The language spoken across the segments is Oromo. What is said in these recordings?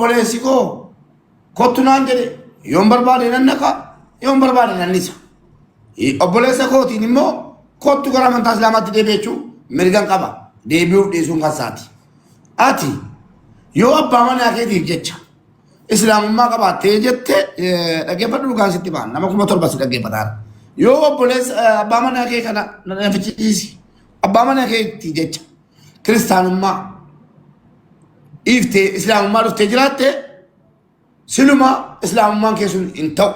obboleessi koo kottu naan jedhe yoon barbaade nan naqa yoon barbaade nan dhisa. Obboleessa kootiin immoo kottu gara amantaa Islaamaatti deebi'achuu mirgan qaba. Deebi'uuf dhiisuun kan isaati. Ati yoo abbaa manaa keetiif jecha Islaamummaa qabaattee jette dhaggeeffadhu dhugaan sitti ba'an nama 7000 si dhaggeeffataara. Yoo obboleessa abbaa manaa kee kana na fichisiisi. Abbaa manaa keetti jecha kiristaanummaa dhiiftee islaamummaa dhuftee jiraatte siluma islaamummaan kee sun hin ta'u.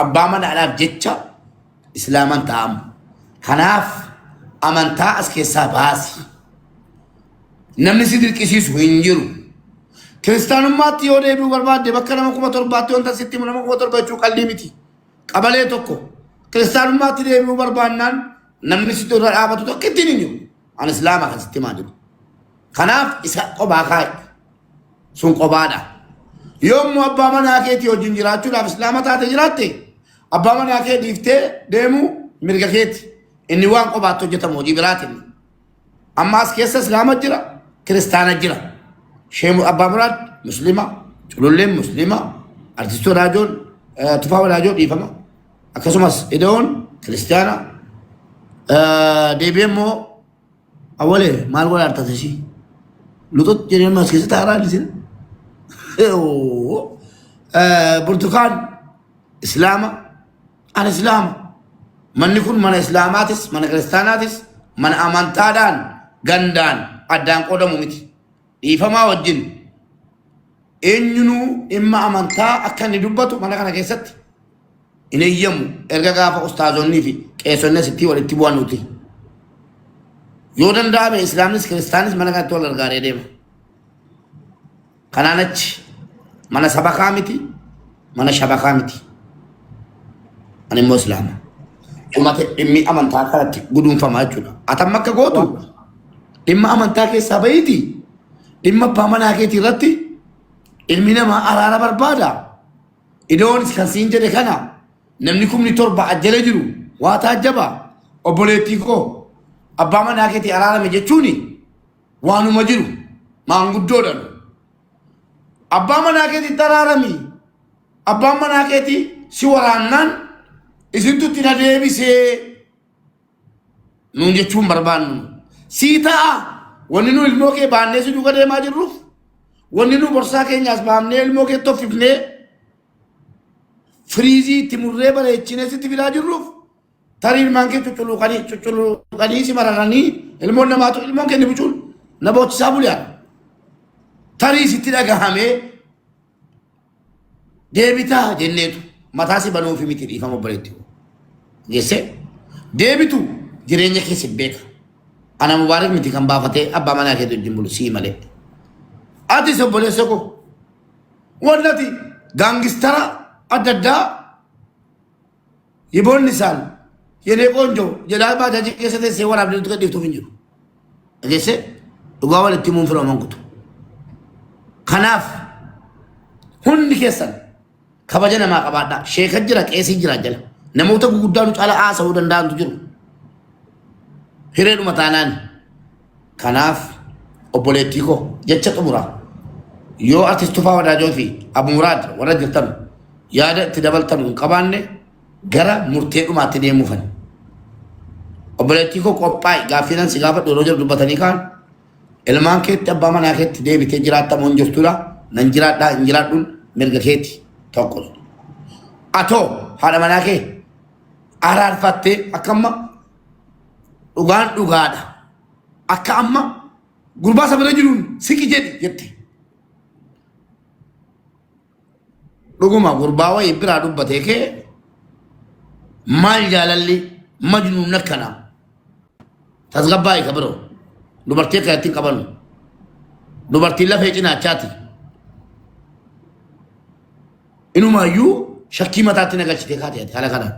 Abbaa manaadhaaf jecha islaaman ta'amu. Kanaaf amantaa as keessaa baasi. Namni si dirqisiisu hin jiru. Kiristaanummaatti yoo deebi'uu barbaadde bakka nama 7000tti wanta sitti himu nama 7000 jechuu qallii miti. Qabalee tokko kiristaanummaatti deebi'uu barbaannaan namni sitti irra dhaabatu tokko ittiin hin jiru. Ani islaama kan sitti himaa jiru. Kanaaf isa qobaa kaa'i. Sun qobaadha. Yommuu abbaa manaa keetii wajjin jiraachuudhaaf islaama taate jiraatte abbaa manaa kee dhiiftee deemuu mirga keeti. Inni waan qobaatti hojjetamu hojii biraatiin. Amma as keessa islaama jira, kiristaana jira. Sheemu Abbaa Muraad muslima, Cululleen muslima, Artist Wadaajoon, Tufaa Wadaajoo dhiifama. Akkasumas Ida'oon kiristaana. Deebi'ee immoo Awalee maal godhaa artata ishii? Luxut jedhee as keessa taaraa isin. Burtukaan islaama An Islaama. Manni kun mana Islaamaatis, mana Kiristaanaatis, mana amantaadhaan, gandaan addaan qoodamu miti. Dhiifamaa wajjin eenyunuu dhimma amantaa akka inni dubbatu mana kana keessatti hin eeyyamu. Erga gaafa ustaazonnii fi qeesonni asitti walitti bu'an nuti. Yoo danda'ame Islaamnis Kiristaanis mana kanatti wal gargaaree deema. Kanaan achi mana sabakaa miti, mana shabakaa miti. Ani immoo Islaama. Dhumate dhimmi amantaa kanatti guduunfama jechuudha. Atamma akka gootu dhimma amantaa keessaa bahiiti. Dhimma abbaa manaa keetii irratti ilmi namaa araara barbaada. Idoonis kan siin jedhe kana namni 7,000 ajjala jiru waa taajjaba. Obboleettii koo abbaa manaa keetii araarame jechuuni Waanuma jiru maanguddoodha nu. Abbaa manaa keetitti araarami. Abbaan manaa keetii si waraannaan isintu itti na deebisee nuun jechuun barbaannu. Sii ta'a wanni nu ilmoo kee baannee si duuka deemaa jirruuf wanni nu borsaa keenyaas baafnee ilmoo kee toffifnee firiizii itti murree bareechinee sitti fidaa jirruuf Tarii ilmaan kee cucculuuqanii cucculuuqanii si mararanii ilmoon namaatu ilmoon kee ni bucuun na boochisaa bulee tarii sitti dhagahamee deebitaa jenneetu mataa si banuufi miti dhiifama obboleetti. Geesse deebitu jireenya kee si beeka. Ana mubaarak miti kan baafatee abbaa manaa keetu wajjin bulu sii malee. Atis obboleessa koo wannati gaangistara adda addaa Yiboonni isaan yenee qoonjoo jedhaa baajaajii keessa teessee waraabdee nutti gadhiiftuuf hin jiru. Dhageessee dhugaa walitti himuun firooman kutu. Kanaaf hundi keessan kabaja namaa qabaadhaa. Sheeka jira, qeesii jira jala. Namoota guguddaa nu caalaa haasa'uu danda'antu jiru. Hireedhuma taanaan. Kanaaf obboleettii koo jecha xumuraa yoo artist Tufaa Wadaajoo fi Abu Muraad warra jirtan yaada itti dabaltan hin qabaanne gara murtee dhumaatti deemuufan. Obboleettii koo qophaa'i gaaffii nan si gaafadhu yeroo jiru dubbatanii kaan ilmaan keetti abbaa manaa keetti deebitee jiraatta moo hin jirtudha nan jiraadhaa hin jiraadhuun mirga keeti tokko. Atoo haadha manaa kee araarfattee akka amma Dhugaan dhugaadha. Akka amma gurbaa isa bira jiruun siqi jedhi jette. Dhuguma gurbaa wayii biraa dubbatee kee maal jaalalli majnuun akkana. Tasgabbaa'ii ka biroo. Dubartii akkanatti hin qabanu. Dubartiin lafee cinaachaati. Inumaayyuu shakkii mataatti na galchitee kaate ati haala kanaan.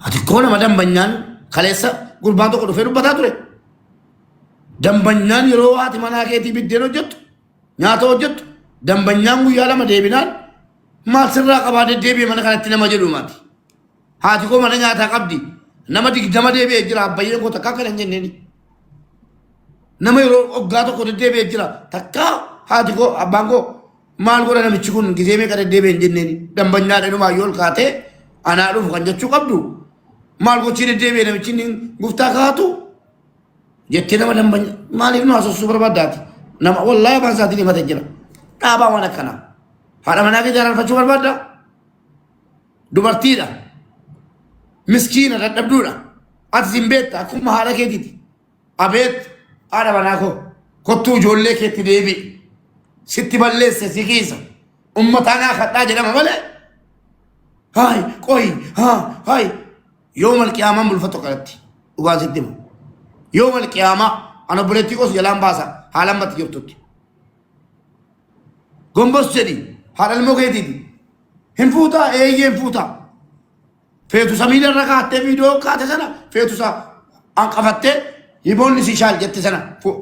Ati koo nama dambanyaan kaleessa gurbaan tokko dhufee dubbataa ture. Dambanyaan yeroo haati manaa keetii biddeen hojjettu nyaata hojjettu dambanyaan guyyaa lama deebinaan maal sirraa qabaa deddeebi'e mana kanatti nama jedhu maati. Haati koo mana nyaataa qabdi nama 20 deebi'ee jira abbayyeen koo takkaa kana hin jenneeni. Nama yeroo waggaa tokko deddeebi'ee jira takkaa Haati koo abbaan koo maal godha namichi kun gizee meeqa deddeebi'e hin jenneeni. Dambanyaadha inumaa yoo ol kaatee anaa dhufu kan jechuu qabdu. Maal gochii deddeebi'e namichi inni guftaa kaatu jettee nama dambanya maaliif nu haasofsuu barbaaddaati. Nama wallaahi afaan isaatiin himate jira. Dhaabaa waan akkanaa. Haadha manaa kee jaallatfachuu barbaaddaa? Dubartiidha. Miskiina dadhabduudha. Ati sin beekta akkuma haadha keetiiti. Abeet haadha manaa koo kottuu ijoollee keetti deebi'i. Sitti balleesse si kiisa. Ummataa naa kadhaa jedhama malee. Haay qoyi haa haay yoo malqiyaamaan bulfattu akkanatti dhugaan sitti hima. Yoo malqiyaamaa ana obboleettii koos jalaan baasa haala ammatti jirtutti. Gombos jedhi haadha ilmoo keetiiti. Hin fuutaa eeyyee hin fuutaa. Feetu samiila irra kaattee viidiyoo kaate sana feetu isa hanqafattee hiboonni si shaal jette sana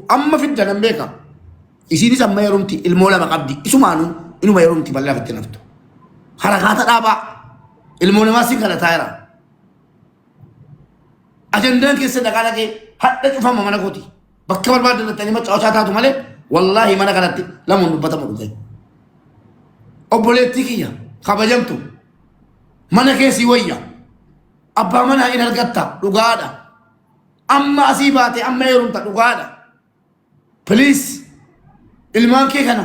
amma fidda nan beeka. Isiinis amma heerumti ilmoo lama qabdi isumaanuu inuma heerumti bal'aa fitti naftu. Harakaata dhaabaa ilmoo namaa sin kadhataa jira. Ajandaan keessa dhaqaa dhaqee hadha cufama mana kooti. Bakka barbaaddan dhattanii macaawachaa taatu malee wallaahi mana kanatti lamuun dubbatamu dhufe. Obboleettii kiyya kabajamtu mana kee sii wayya. Abbaa manaa in argatta dhugaadha. Amma asii baate amma heerumta dhugaadha. Please ilmaan kee kana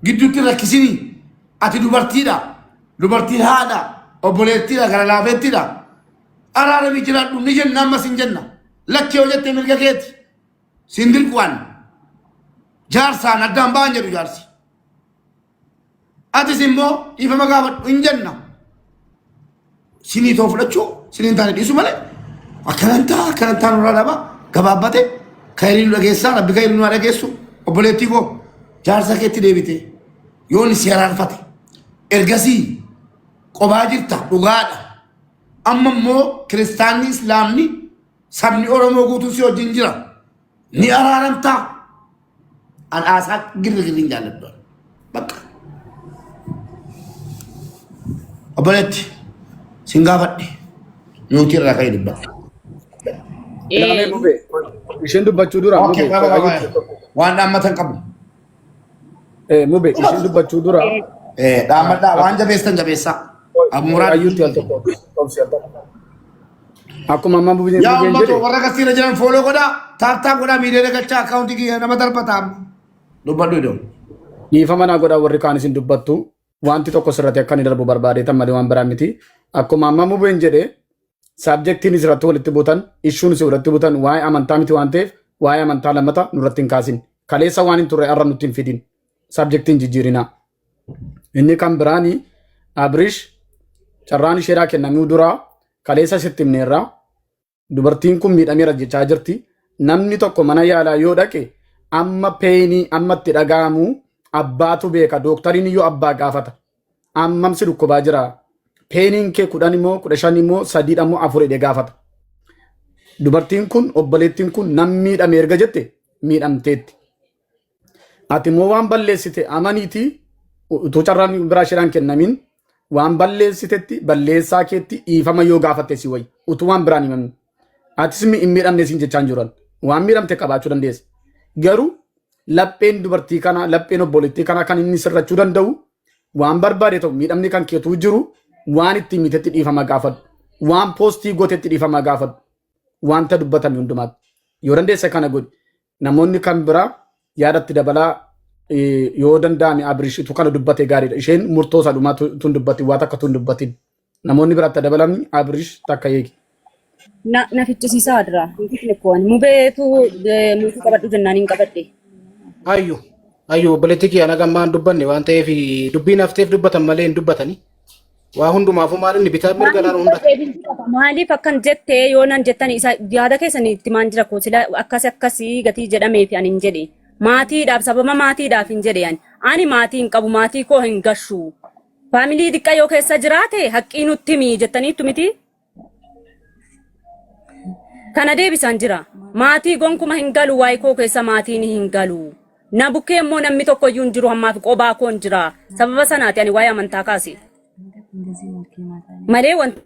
gidduutti hin rakkisinii. Ati dubartiidha. Dubartiin haadha. Obboleettiidha. Gara laafeettiidha. Araaramii jiraadhu ni jenna ammas hin jenna. Lakki yoo jette mirga keeti. Siin dirquwaan. Jaarsaan addaan ba'an jedhu jaarsi. Atis immoo dhiifama gaafadhu hin jenna. Sinii too fudhachuu sinii hin taane dhiisuu malee akkanan ta'a akkanan ta'a nurraa dhaba gabaabbate kayrii nu dhageessaa rabbi kayrii nu haa dhageessu obboleettii koo jaarsa keetti deebite yoon si araarfate ergasii qobaa jirta dhugaadha amma immoo kiristaanni islaamni sabni oromoo guutuun si wajjin jira ni araaramtaa An haasaa girri girri hin jaalladhu. Bakka. Obboleetti sin gaafadhe nuti irraa ka'ee dubbadhe. Ilaamee mubee. Isheen dubbachuu dura Okay, mubee. qaba qaba. Waan dhaammatan qabu. Mubee isheen dubbachuu dura. Dhaammadhaa waan jabeessan jabeessaa. Amuraa. Ayyuutti al tokko. Obsi al tokko. Akkuma amma mubeen Yaa mubeen uummata jedhe. warra gastiirra jiran fooloo godhaa taap taap godhaa miidiyaa galchaa akkaawuntii kiyya nama darbataa. Dubbadhu iddoo. Dhiifama naa godhaa warri kaan isin dubbattu. Wanti tokko sirratti akka inni darbu barbaadeetan malee waan biraa miti. Akkuma amma mubeen jedhe saabjektiin isirratti walitti butan, ishuun isin walitti butan waa'ee amantaa miti waan ta'eef waa'ee amantaa lammata nurratti hin kaasin. Kaleessa waan hin turre har'a nutti hin fidin. Saabjektiin jijjiirinaa. Inni kan biraani Abrish carraan isheedhaa kennamuu duraa kaleessa sitti himneerra dubartiin kun miidhameera jechaa jirti. Namni tokko mana yaalaa yoo dhaqe amma peenii amma itti dhaga'amu abbaatu beeka dooktariin iyyuu abbaa gaafata. Ammam si dhukkubaa jira. Peeniin kee 10 immoo 15 immoo sadiidha immoo afur jedhee gaafata. Dubartiin kun obboleettiin kun nan miidhame erga jette miidhamteetti. Ati immoo waan balleessite amaniitii utuu carraan biraa isheedhaan kennamin waan balleessitetti balleessaa keetti dhiifama yoo gaafatte si wayi utuu waan biraan himamin. Atis hin miidhamne siin jechaan jiran waan miidhamte qabaachuu dandeessa. Garuu lapheen dubartii kanaa lapheen obboleettii kanaa kan inni sirrachuu danda'u waan barbaade ta'u miidhamni kan keetuu jiru waan ittiin mitetti dhiifama gaafadhu. Waan poostii gootetti dhiifama gaafadhu. Wanta dubbatame hundumaatti. Yoo dandeesse kana godhi. Namoonni kan biraa yaadatti dabalaa yoo danda'ame Abirish utuu kana dubbate gaariidha. Isheen murtoo isaa dhumaa tun dubbatin waa takka tun dubbatin. Namoonni biraatti dabalamni Abirish takka eegi. Na fichisiisaa jira. Hin fixne koo ani. Mubeetu muutuu qabadhu jennaan hin qabadhe. Ayyu ayyu obboleetti kiyya naga ammaa hin dubbanne waan ta'eef dubbiin hafteef dubbatan malee hin dubbatani. Waa hundumaafuu maal inni bitaa mirga laalu hunda. Maaliif akkan jettee yoo nan jettan isa yaada keessan itti maan jira koo sila akkas akkasii gatii jedhameef ani hin jedhe. Maatiidhaaf sababa maatiidhaaf hin jedhe ani. Ani maatii hin qabu maatii koo hin gashu. Faamilii xiqqa yoo keessa jiraate haqqii nutti himi jettaniittu miti. Kana deebisaan jira. Maatii gonkuma hin galu waa'ee koo keessa maatiin hin galu. Na bukkee immoo namni tokko iyyuu hin jiru hammaaf qobaa koon jira. Sababa sanaati ani waa'ee amantaa kaase. Malee wanti